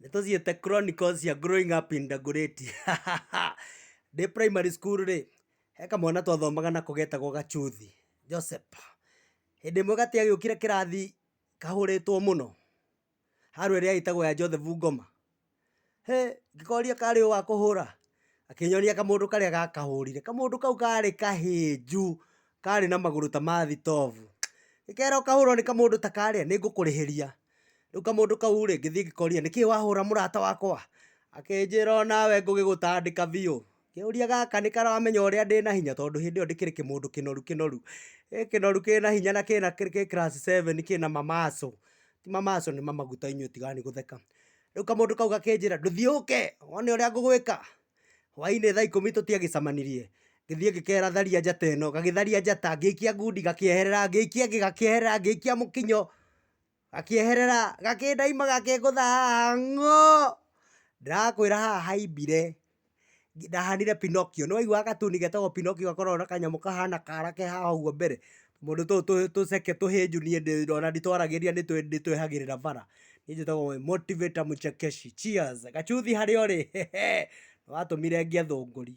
Nĩ tũthiĩte chronicles cia growing up in Dagoretti. Ndĩ primary school rĩ, he kamwana twathomaga nako getagwo Gachuthi, Joseph. Hĩndĩ ĩmwe gatiagĩũkire kĩrathi kahũrĩtwo mũno, haro ĩrĩa ĩtagwo ya Joseph Ngoma. Hĩ, ngĩkoria karĩ ũ wakũhũra? Akĩnyonia kamũndũ karĩa gakahũrire. Kamũndũ kau karĩ kahĩnju, karĩ na magũrũ ta ma thitobu. Ngĩkera ũkahũrwo nĩ kamũndũ ta karĩa, nĩ ngũkũrĩhĩria. Rĩu kamũndũ kau rĩ, ngĩthiĩ ngĩkoria nĩkĩ wahũra mũrata wakwa? Akĩnjĩra onawe ngũgĩgũtandĩka biũ. Ngĩũria gaka nĩ karamenya ũrĩa ndĩna hinya tondũ hĩndĩ ĩyo ndĩkĩrĩ kĩmũndũ kĩnoru kĩnoru. Gĩ kĩnoru kĩna hinya na kĩna kĩ class seven kĩna mamaco. Ti mamaco nĩ mamaguta inyuĩ tigai gũtheka. Rĩu kamũndũ kau gakĩnjĩra ndũthiĩ ũke wone ũrĩa ngũgwĩka. Hwainĩ thaa ikũmi tũtiagĩcemanirie, ngĩthiĩ ngĩkera tharia njata ĩno, gagĩtharia njata, ngĩikia ngundi gakĩeherera, ngĩikia ĩngĩ gakĩeherera, ngĩikia mũkinyo gakĩeherera, gakĩndaima gakĩngũtha haha ng'o! Ndĩrakwĩra haha haimbire, ndahanire Pinocchio, nĩ waiguaga gatuni getagwo Pinocchio gakoragwo na kanyamũ kahana kara ke haha ũguo mbere? Tũmũndũ tũtũ tũceke tũhĩnju niĩ ona nditwaragĩria nĩ twehagĩrĩra bara. Niĩ njĩtagwo Motivator Mchekeshi. Cheers! Gachuthi harĩa ũrĩ nĩ watũmire ngĩe thũngũri.